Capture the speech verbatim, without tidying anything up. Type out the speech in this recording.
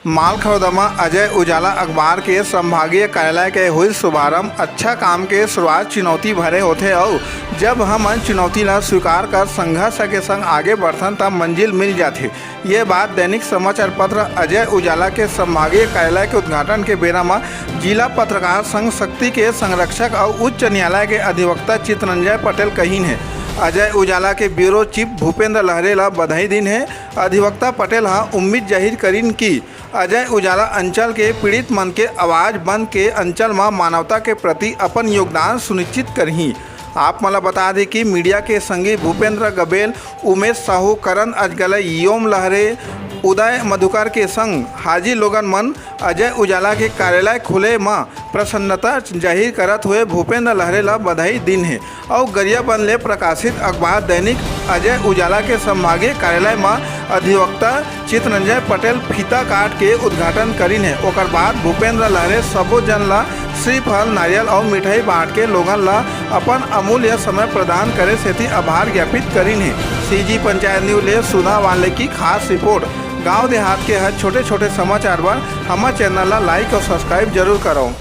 मालखरौदा म अजय उजाला अखबार के संभागीय कार्यालय के होइस शुभारंभ। अच्छा काम के शुरुआत चुनौती भरे होथे अउ जब हमन चुनौती ला स्वीकार कर संघर्ष के संग आगे बढ़थन, त मंजिल मिल जाथे। ये बात दैनिक समाचार पत्र अजय उजाला के संभागीय कार्यालय के उद्घाटन के बेरा म जिला पत्रकार संघ सक्ती के संरक्षक अउ उच्च न्यायालय के अधिवक्ता चितरंजय पटेल कहिन हे। अजय उजाला के ब्यूरो चीफ भूपेंद्र लहरे ला बधाई दिन हे। अधिवक्ता पटेल ह उम्मीद जाहिर करिन कि अजय उजाला अंचल के पीड़ित मन के आवाज बन के अंचल म मानवता के प्रति अपन योगदान सुनिश्चित करही। आप मन ल बता दें कि मीडिया के संगी भूपेंद्र गबेल, उमेश साहू, करण अजगले, योम लहरे, उदय मधुकर के संग हाजी लोगन मन अजय उजाला के कार्यालय खुले म प्रसन्नता जाहिर करत हुए भूपेंद्र लहरे ल बधाई दिन हे। अउ गरियाबंद ले प्रकाशित अखबार दैनिक अजय उजाला के संभागीय कार्यालय म अधिवक्ता चितरंजय पटेल फीता काट के उद्घाटन करिन हे। ओकर बाद भूपेंद्र लहरे सबो जन ल श्रीफल, नारियल अउ मिठाई बांट के लोगन ल अपन अमूल्य समय प्रदान करे सेती आभार ज्ञापित करिन हे। सीजी पंचायत न्यूज ले सुधा वाले की खास रिपोर्ट। गांव देहात के हर छोटे छोटे समाचार बर हमर चैनल ला लाइक और सब्सक्राइब जरूर करो।